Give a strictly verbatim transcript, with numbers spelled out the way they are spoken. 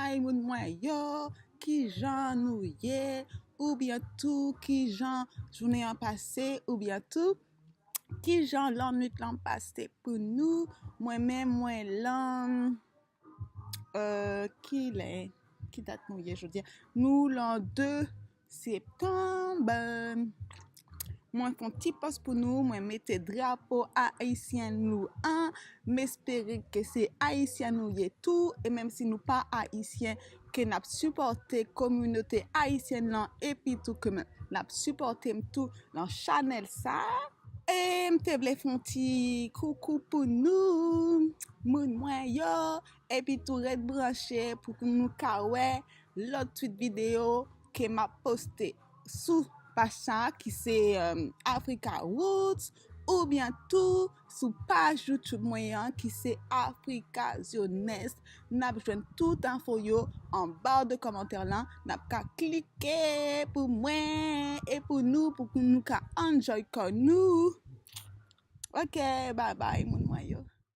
Hey, moun mwen yo, kijan nou ye? Oubyen tou, kijan jounen an pase? Oubyen tou, kijan lannwit lan pase pou nou? Mwen menm, mwen lan, euh, kilè? Ki dat nou ye jodi a? Nou lan de septanm. Mwen fè yon ti pòs pou nou, mwen mete drapo ayisyen nou an. M espere ke se ayisyen nou ye tou, e menm si nou pa ayisyen, ke n ap sipòte kominote ayisyèn lan, epi tou ke n ap sipòte m tou lan chanèl sa. E m te vle fè yon ti koukou pou nou, moun mwen yo, epi tou ret branche pou nou ka wè lòt twit videyo ke m ap poste sou paj sa a ki se, euh, Africa Roots, oubyen tou sou paj YouTube mwen an ki se Africa Zionès. N ap jwenn tout enfo yo an ba de kòmantè lan. N ap ka klike pou mwen e pou nou, pou nou ka enjoy kò nou. Ok, bye bye, moun mwen yo.